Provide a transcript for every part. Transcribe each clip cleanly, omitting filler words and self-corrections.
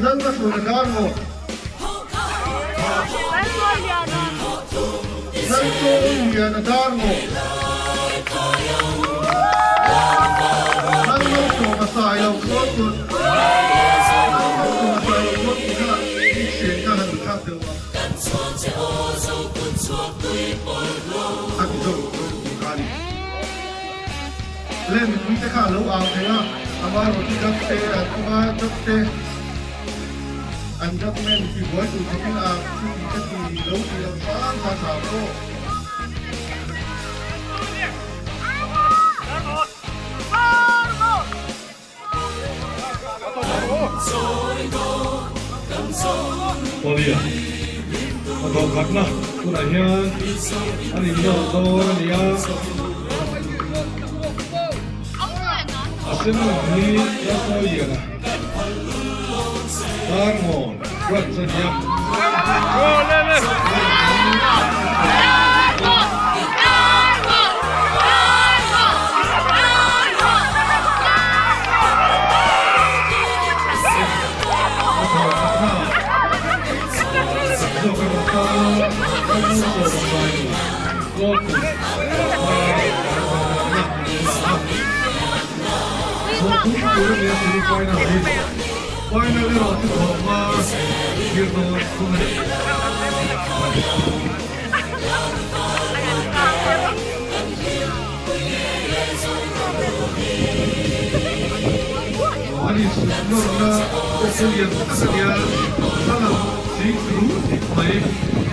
Lalhmachhuana Darngawn. Lalchawiliana Darngawn. Lalmalsawma Sailo Kawlkut. Lalmalsawma Sailo Kawlkut kha hren ka han thlak deuh a. A ti zawk Kawlkut kha a ni. Le mipuite kha a lo au thei a, ama roti dap te, an awm a dap te, an dap men ti buai tur khawpin a chuti te ti lo ti lo hram kha tha pawh. Pawlia a dawhkhatna tunah hian an innawr dawn a ni a, a sen lam hi Laltawiliana Darngawn branch a ni a. Final erawh chu thawhma thlir dawn thung a ni. An insuk nawrna pawh chu lian tak a nia, a lang zing ru dik mai,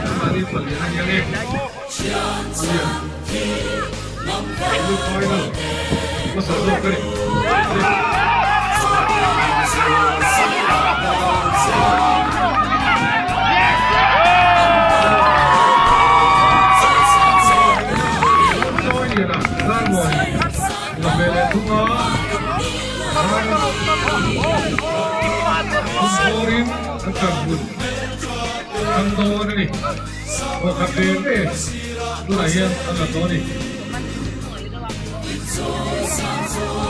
anmahni palian a nia nge. Palian semi final hmasa zawk a ni. Chawi liana Darmawi la ve leh thung a, Thumthawrin an tan hun thang dawn a ni. Vawkhat ve ve tunah hian an la tawh a ni.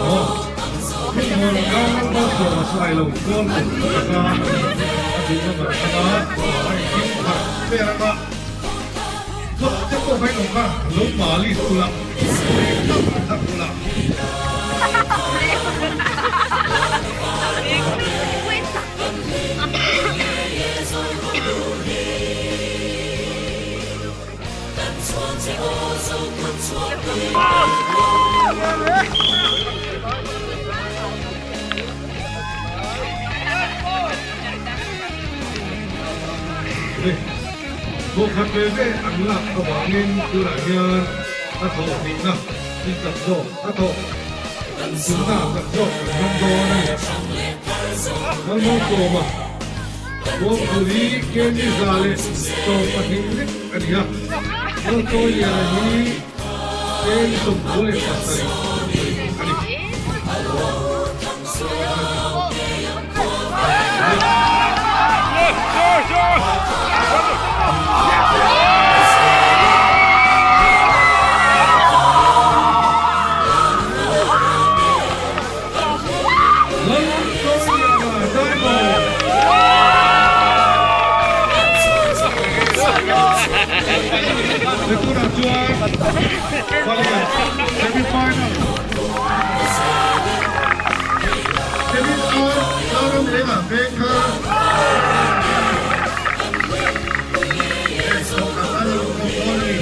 Aw, Thumthawn kar malsawm a sawi lo kawl kut taka a duhna ber kha a inkim harh vel ang a. Zawh te pawh kha in awm kha lo malis ula, leng tak tak ula. Thawkhat ve ve an lak avangin tunah hian a thawh hnihna in chak zawk a thawh chungna chak zawk kan ram dawn a ni. Malsawma Bawngpui Kenny za leh 12 lek a ni a, Lalchawiliana hi Kenny 97 a ni. Lalchawiliana Diamond. Tunah chuan Palian semi final. Kevin R. Tlaram lengah veng kha thawhkhat a la luh bawk dawn a ni.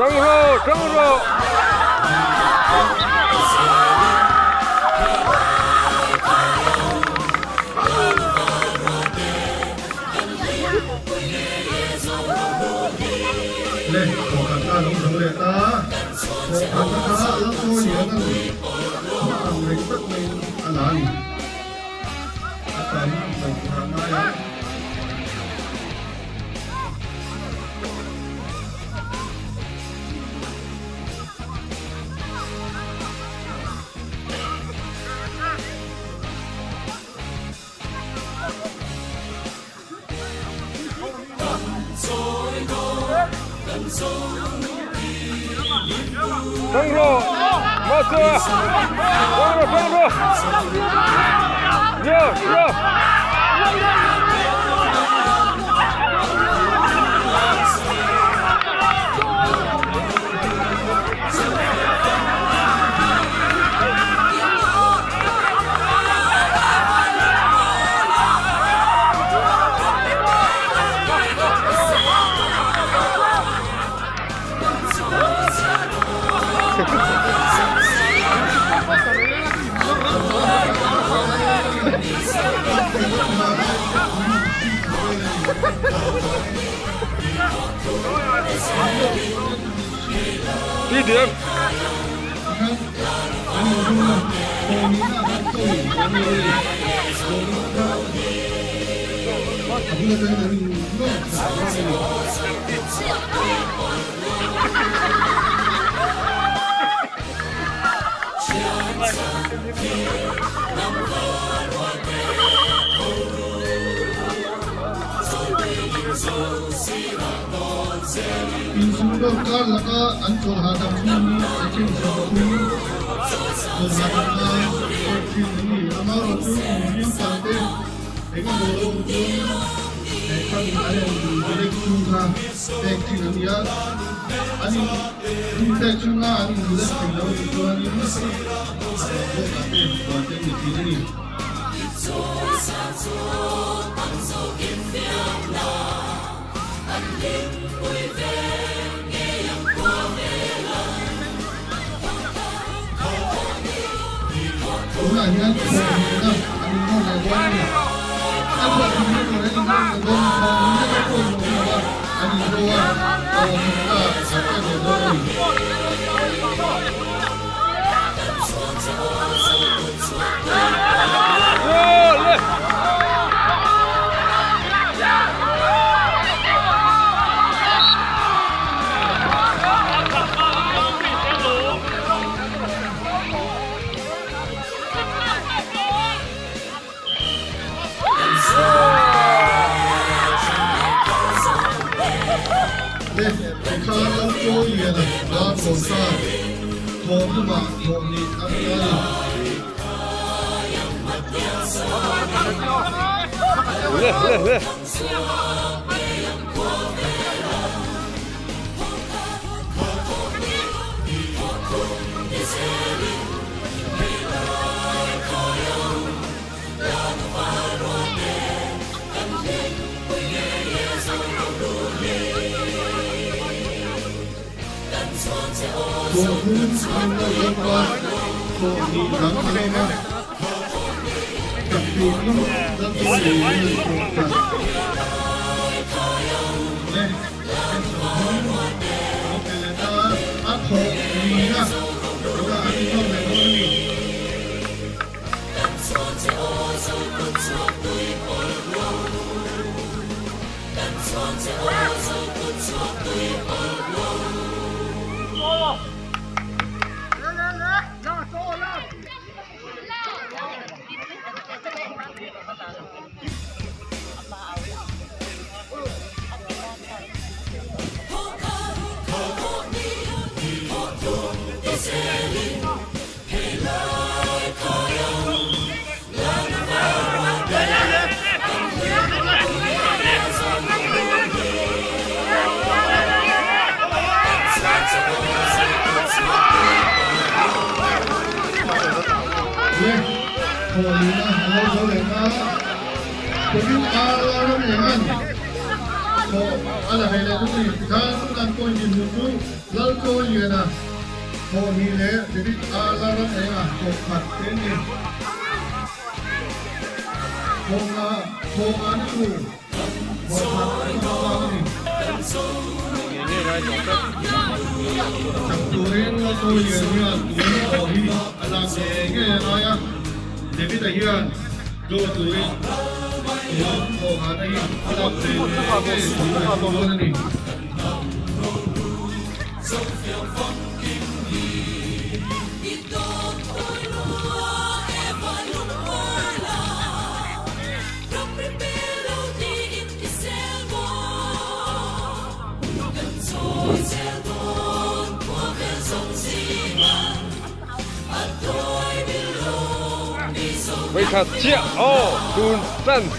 Tang rawh, tang rawh. Le, thawhkhat a lo zo leh ta. Thawhkhatna kha Lalchawi lian a ni. Ang reng tak maiin a la a ni. A tam lo turah ngai ang. Tang rawh! Mahse! Tang rawh, tang rawh! Yo, yo! Đi điểm. Insumdawng kar laka an chawl hahdam chhung hi second 30 chawl hahdam lai pawh thin an ni. Amaherawhchu inhliam tan te eng emaw lo awm chuan he khami an rawn direct chhung kha pek thin an ni a, an in hun pek chhunga an in direct thei lo anih chuanin a tawp zawkah te huan te an ni thin a ni. Tunah hian thawhhnihna an innawn leh dawn a ni. A thawhhnihna tur an innawn leh dawn a, thawhhnihna te pawh inawm lo a, an inzo a, thawhhnihna an pek leh dawn a ni. Le tikha lo chawi lian a dar tawn kha thawh hnumah thawh nih a ni a ni. Le le le. Thawhhum an lo zawk a, thawh hnih dang an awm a, chak turin Lalpa lei an thawh khat le en sawmhum a lo pe leh ta a, a thawh nihna tunah an inawm leh dawn a ni. Le thawhlihna a lo zo leh ta. Tukin Arla ram engan thawh a la thei leh chu ni. Tikhan an point dinhmun chu Lalchawi Liana. Thawhni leh David a la ram eng a thawk khat te ni. Thawhna thawhna ni tur thawh khat an awm vang a ni. Chak turin Lalchawi Lian hian tun thawh hi a lak ngei ngei a ngai a. David-a hian draw turin tun thawhna hi a lak ve ngei ngei a tum dawn a ni. Vawikhat chiah aw tun chance.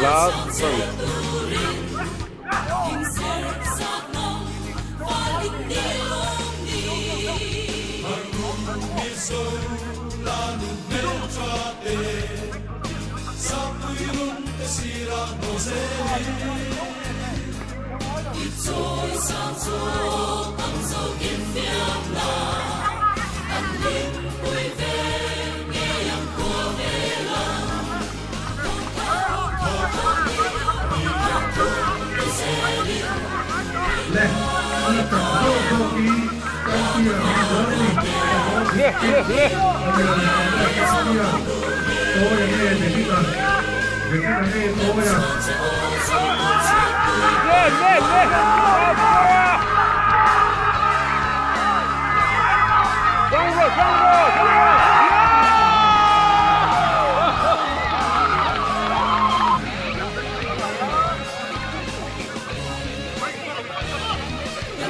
Last chance.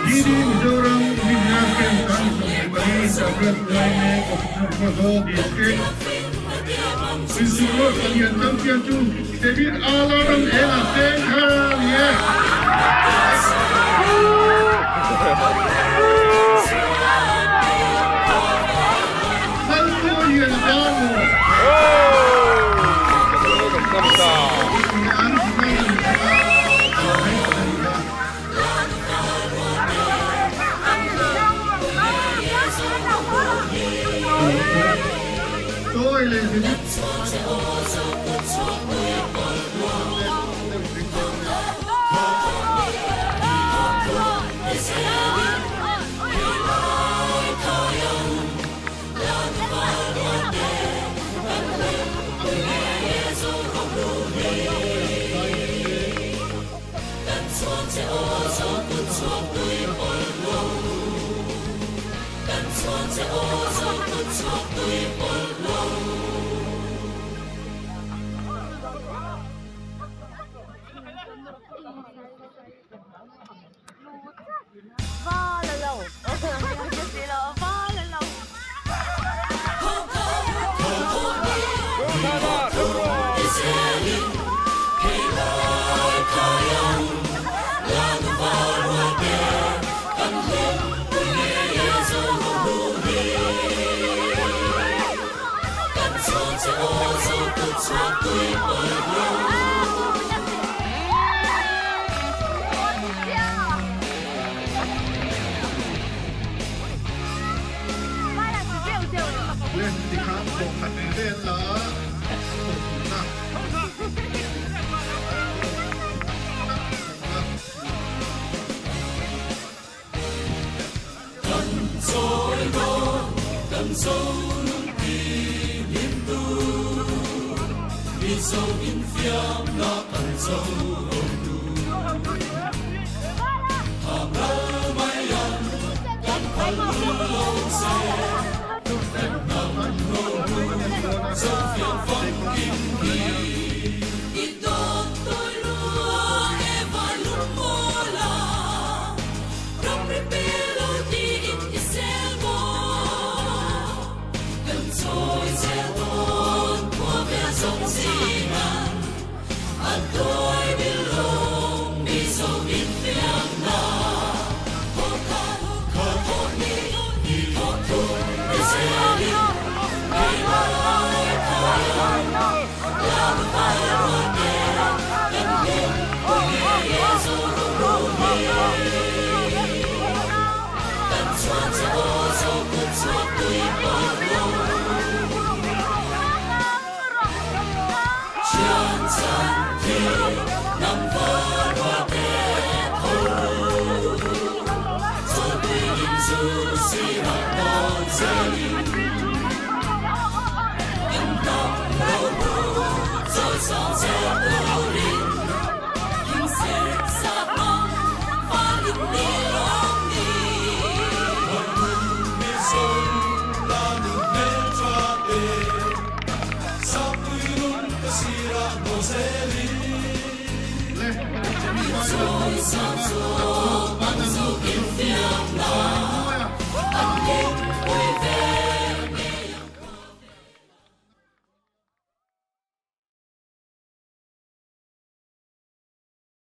DD Mizoram Rinna Camp tan 14 Chakrat lai mek Officer Khawzawl District Insulo Palian Champion chu David Ala ram ela seng kha ni e.